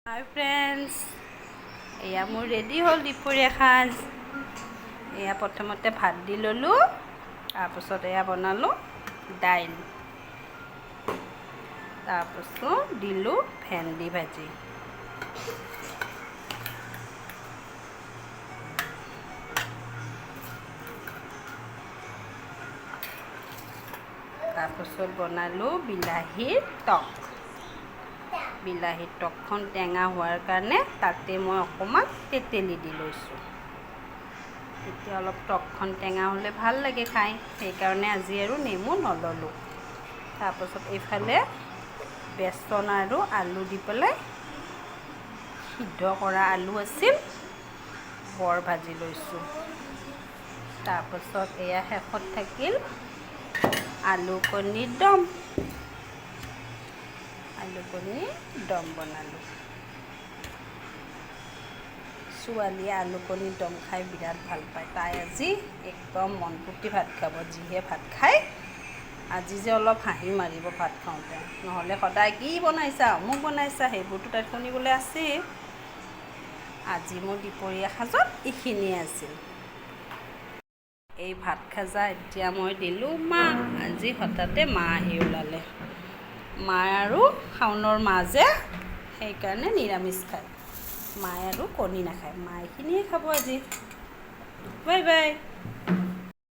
হাই friends, এয়া মোৰ ready হ'ল দুপৰীয়া সাজ। এয়া প্ৰথমতে ভাত দি ল'লোঁ, তাৰপাছত এয়া বনালোঁ দাইল, তাৰপাছত দিলোঁ ভেন্দি ভাজি। তাৰপাছত বনালোঁ বিলাহীৰ টক। বিলাহীৰ টকখন টেঙা হোৱাৰ কাৰণে তাতে মই অকণমান তেতেলী দি লৈছোঁ। তেতিয়া অলপ টকখন টেঙা হ'লে ভাল লাগে খাই, সেইকাৰণে আজি আৰু নেমু নল'লোঁ। তাৰপাছত এইফালে বেচন আৰু আলু দি পেলাই সিদ্ধ কৰা আলু আছিল, বৰ ভাজি লৈছোঁ। তাৰপাছত এয়া শেষত থাকিল আলু কণীৰ দম। আলু কণী দম বনালোঁ। ছোৱালীয়ে আলু কণীৰ দম খাই বিৰাট ভাল পায়। তাই আজি একদম মন পুতি ভাত খাব, যিহে ভাত খায়। আজি যে অলপ হাঁহি মাৰিব ভাত খাওঁতে, নহ'লে সদায় কি বনাইছা, অমুক বনাইছা, সেইবোৰতো তাইৰ শুনিবলৈ আছেই। আজি মোৰ দুপৰীয়া সাজত এইখিনিয়ে আছিল। এই ভাত খাজা এতিয়া মই দিলোঁ মাক। আজি হঠাতে মা আহি ওলালে। মায়ে আৰু শাওনৰ মা যে, সেইকাৰণে নিৰামিষ খায়। মায়ে আৰু কণী নাখায়, মা এইখিনিয়ে খাব আজি। Bye bye.